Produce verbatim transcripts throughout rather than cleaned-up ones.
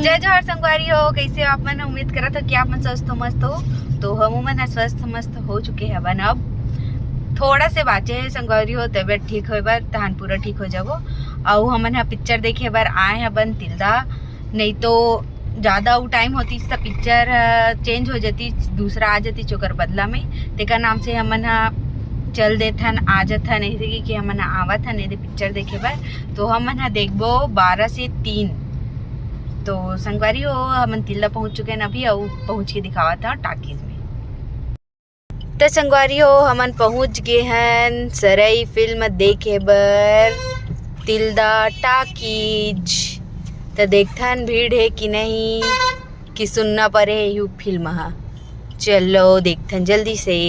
जय जोहार संगवारी हो, कैसे हो आप मन? उम्मीद करत हो कि आप मन स्वस्थ हो, मस्त हो। तो हम मन ह स्वस्थ मस्त हो चुके हवन। अब थोड़ा से बाचे है संगवारी हो तबीयत ठीक होए बर, तहन पूरा ठीक हो जाबो। अउ हमन ह पिक्चर देखे बर आए हवन तिल्दा, नहीं तो ज़्यादा उ टाइम होती त पिक्चर चेंज हो जाती, दूसरा आ जाती ओकर बदला में। तेकर नाम से हमन ह चल देथन, आ जाथन, ऐसे कि, कि हमन ह आवत हन एदे पिक्चर देखे बर। तो हमन ह देखबो बारह से तीन। तो संगवारी हो, हमन तिल्दा पहुंच चुके हन अभी, अउ पहुंच के दिखावत हन टाकीज में। तो संगवारी हो, हमन पहुंच गे हन सरई फिल्म देखे बर तिल्दा टाकीज। तो देखथन भीड़ है कि नहीं, कि सुन्ना परे है यू फिल्म हा। चलो देखथन जल्दी से।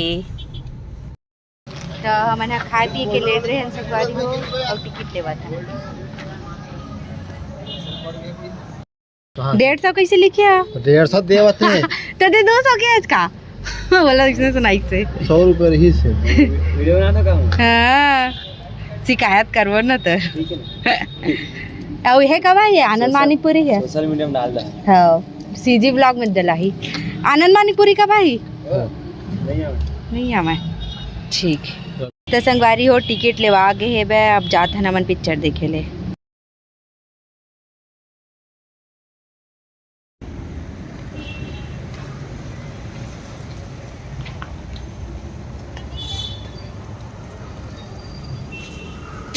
तो हमन ह खाए पिए के लेट रहे हन संगवारी हो, अउ टिकट लेवत हन। कहाँ? डेढ़ सौ कैसे लिखे है? डेढ़ सौ देवत है। तो दे दो सौ के आज का। बोला इसने सुनाई से। सौ रुपये रही से। वीडियो बनाता काम। हाँ, शिकायत करबो ना तो। ठीक है ना। अउ ये कब आई है? आनंद सोशल, मानिपुरी है। सोशल मीडिया में डाल दे। हाँ, सीजी ब्लॉग में डला ही। आनंद मानिपुरी कब आई? नहीं आवे। नहीं आवे। ठीक। तो संगवारी हो, टिकट लेवा गे हेबे, अब जात हन हमन पिक्चर देखे ले।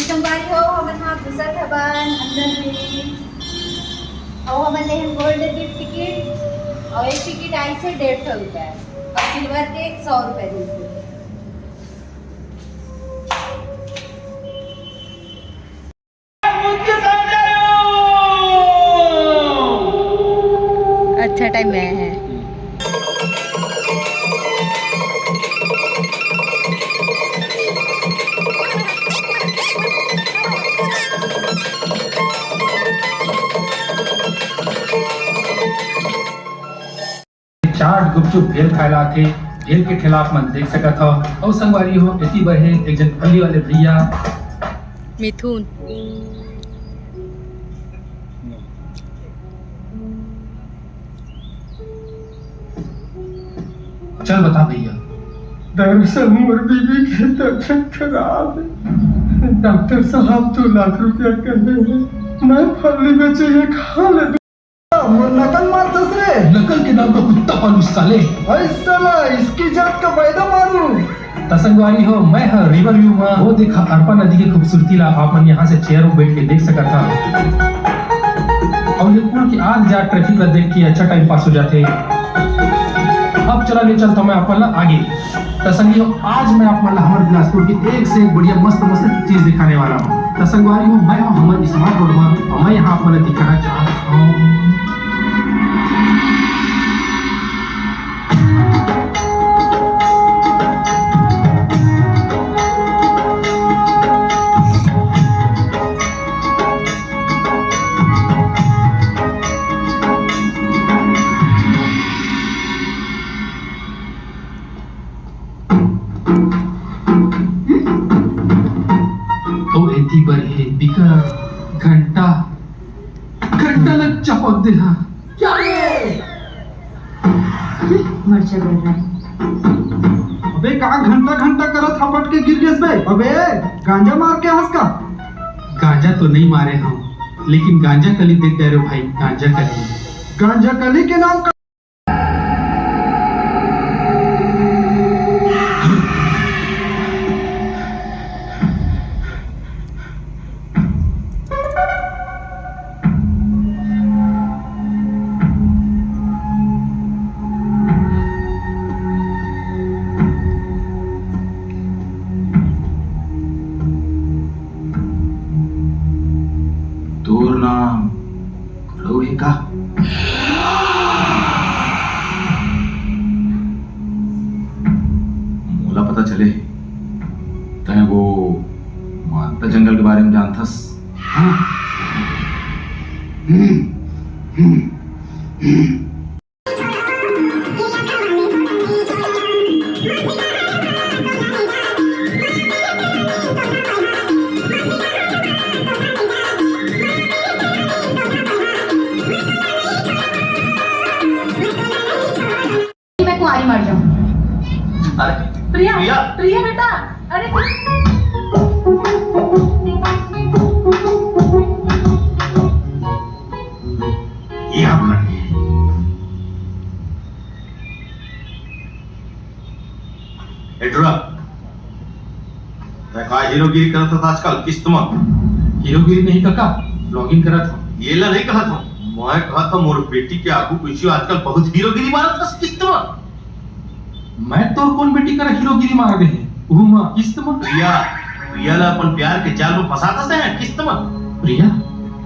संगवारी हो, हमन ह घुसत हवन अंदर में। अउ हमन ले हन गोल्ड की टिकट, अउ एक टिकट आइस हे डेढ़ सौ रुपया, अउ सिल्वर के एक सौ रुपया दिस हे। अच्छा टाइम में आए हैं। चाट, गुपचुप, भेल खाए ला आथे। भेल के ठेला आप मन देख सकत हव। अउ संगवारी हो, एती बर हे एक जन फल्ली वाले भैया। मिथुन। चल बता भैया। दरअसल मोर बीबी के तबीयत खराब है। डॉक्टर साहब दो लाख रुपया कहे हैं। मैं फल्ली बेचे ये खा ले। मोर नकल मारथस रे। नकल के नाम का कुत्ता पालू साले। भाई साला, इसकी जात का पैदा मारू। त संगवारी हो, मैं ह रिवर व्यू मा वो देखा अरपा नदी के खूबसूरती ला आप मन यहाँ से चेयर में बैठ के देख सकत हा। अउ ये पुल के आर जा ट्रैफिक ला देख के अच्छा टाइम पास हो जाथे। अब चला ले चलता मैं आप मन ला आगे। त संगी हो, आज मैं आप मन ला हमर बिलासपुर के एक से एक बढ़िया मस्त मस्त चीज दिखाने वाला हूँ। त संगवारी हो, मैं हूँ हमर स्मार्ट रोड मा, अउ मैं यहाँ आप मन ला दिखाना चाहत हूँ। अउ एती बर हे बिकट घंटा, घंटा ल चपक दे हा। क्या रे? मरचा बर रहा। अबे का घंटा घंटा करत हपट के गिर गेस बे? अबे गांजा मार के हंस का? गांजा तो नहीं मारे हम, लेकिन गांजा कली देख डरे भाई, गांजा कली। गांजा कली के नाम का तोर नाम कुलऊ हे का? मोला पता चले हे, तैं वो मानता जंगल के बारे में जानथस। हाँ। हम्म, हम्म, हम्म। प्रिया बेटा, अरे ये आप खड़े हैं। ए टुरा, तैं का हीरोगिरी करत हस आजकल किस्त म? हीरोगिरी नहीं कका, vlogging करत हंव। येला नहीं कहत हंव, मैं कहत हंव मोर बेटी के आगू पीछू आजकल बहुत हीरोगिरी मारत हस किस्त म। मैं तोर कोन बेटी करा हीरोगिरी मार दे हे? उहू म किस्त म? प्रिया, प्रिया ला अपन प्यार के जाल म फंसात हस किस्त म। प्रिया,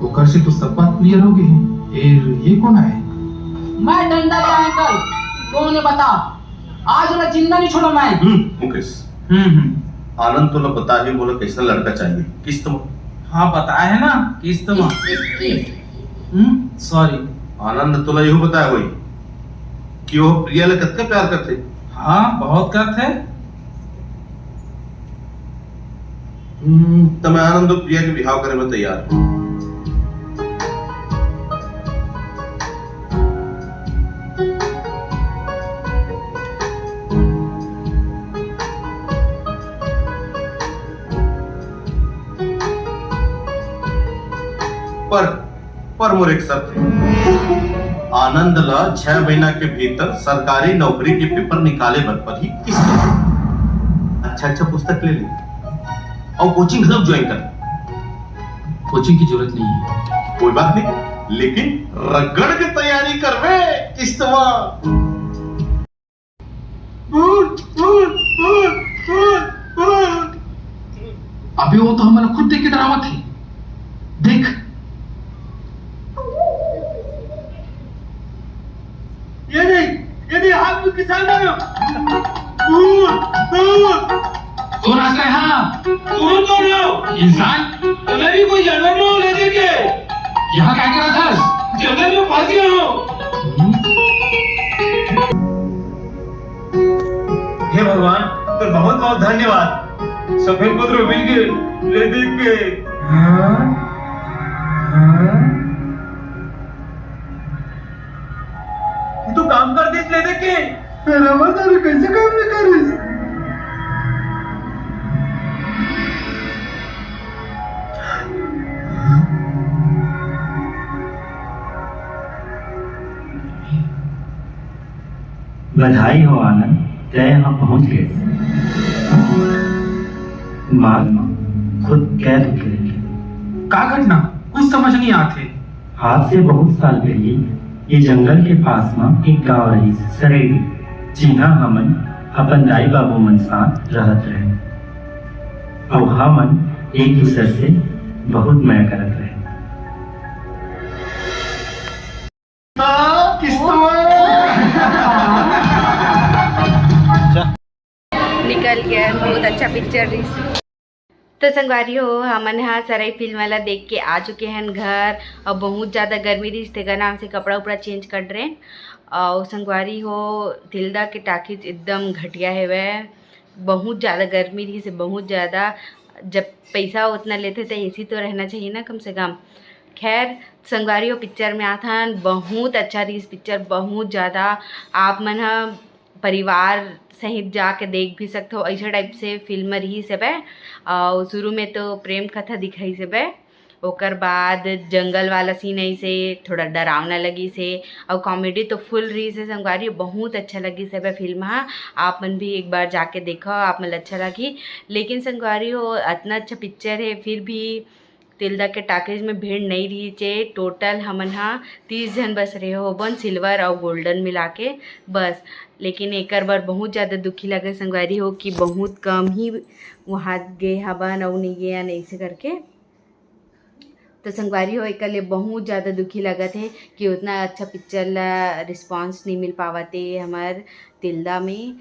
ओकर से तो सब बात clear हो गई है। फिर ये कौन आए? मैं डंडा का अंकल, कौन है बता? आज ओला जिंदा नहीं छोड़ो मैं। हम्म, मुकेश। हम्म, हम्म। आनंद तोला बताए हे, बोला कैसा लड़का चाहिए, किस्त म? हाँ, बताए हे ना, किस्त म। किस्त, किस्त, किस्त। हम्म, sorry। आनंद तोला यहू बताए होही कि वो प्रिया ले कतका प्यार करथे। हाँ, बहुत करथे। हम्म, त मैं आनंद अउ प्रिया के बिहाव करे में तैयार हूँ। पर, पर मोर एक शर्त है, आनंद ला छह महीना के भीतर सरकारी नौकरी के पेपर निकाले बर पड़ही। किस्त? अच्छा, अच्छा पुस्तक ले ले अउ कोचिंग क्लब ज्वाइन कर। कोचिंग की जरूरत नहीं है। कोई बात नहीं, लेकिन रगड़ के तैयारी करबे किस्त म। अबे वो तो हमला खुद देख के डरावत है। देख। ये नहीं, ये नहीं, हाथ में किसान डालो। कौन आता है? हाँ, तुम कौन हो? इंसान। तो मैं भी कोई जानवर नहीं हूँ लेदे के। यहाँ क्या कर रहा था? जंगल में फंस गया हूँ। हे भगवान, तो बहुत बहुत धन्यवाद। सफेद पत्र मिल के लेदे के। हाँ? हाँ? तू काम कर दिस लेदे के। फिर हमर दारू कैसे काम नहीं करिस? बधाई हो आनंद, तय यहाँ पहुँच गए। मार्ग में खुद कैद होके। का घटना? कुछ समझ नहीं आते। आज से बहुत साल पहले ये जंगल के पास म एक गांव रहिस सरेली, जिहां हमन अपन दाई बाबू मन साथ रहत रहे। अउ हमन एक दूसर से बहुत मया करत रहे। निकल गया, बहुत अच्छा पिक्चर रहिस। तो संगवारी हो, हमन ह सरई फिल्म ला देख के आ चुके हन घर, अउ बहुत ज़्यादा गर्मी रहिस, तेकर नाम से कपड़ा उपड़ा चेंज कर रहे। अउ संगवारी हो, तिल्दा के टाकीज एकदम घटिया हेवय, बहुत ज़्यादा गर्मी रहिस, बहुत ज़्यादा। जब पैसा उतना लेथे, तो एसी तो रहना चाहिए ना कम से कम। खैर, संगवारी हो, पिक्चर में आथन, बहुत अच्छा रहिस पिक्चर, बहुत ज़्यादा। आप मन ह परिवार सहित जाके देख भी सकथव, ऐसे टाइप से फिल्म रहिस हवय। अउ शुरू में तो प्रेम कथा दिखाइस हवय, ओकर बाद जंगल वाला सीन ऐसे थोड़ा डरावना लगिस हे, अउ कॉमेडी तो फुल रहिस हे संगवारी, बहुत अच्छा लगिस हवय फिल्म ह। आप मन भी एक बार जाके देखव, आप मन ल अच्छा लगही। लेकिन संगवारी हो, अतना अच्छा पिक्चर हे, फिर भी तिल्दा के टाकीज में भीड़ नइ रहिस हे। टोटल हमन ह तीस झन बस रहे होबन, सिल्वर अउ गोल्डन मिला के बस। लेकिन एकर बर बहुत ज़्यादा दुखी लगे संगवारी हो कि बहुत कम ही वहाँ गे हबन अउ नइ गे हन, ऐसे करके। तो संगवारी हो, एकर ले बहुत ज़्यादा दुखी लगत हे कि उतना अच्छा पिक्चर ला रिस्पॉन्स नइ मिल पावत हे हमर तिल्दा में।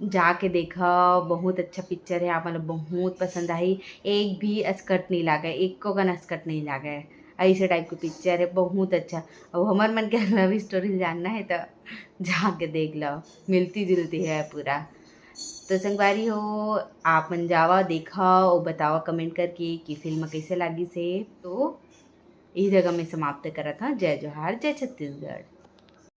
जाके देखव, बहुत अच्छा पिक्चर हे, आप मन ल बहुत पसंद आही। एक भी असकट नइ लागय, एको कन असकट नइ लागय, ऐसे टाइप के पिक्चर हे, बहुत अच्छा। अउ हमर मन के लव स्टोरी जानना हे त जाके देख लव, मिलती जुलती हे पूरा। तो संगवारी हो, आप मन जावा, देखव अउ बतावा कमेंट करके कि फिल्म कैसे लागिस हे। तो इही जगह में समाप्त करत हव। जय जोहार, जय छत्तीसगढ़।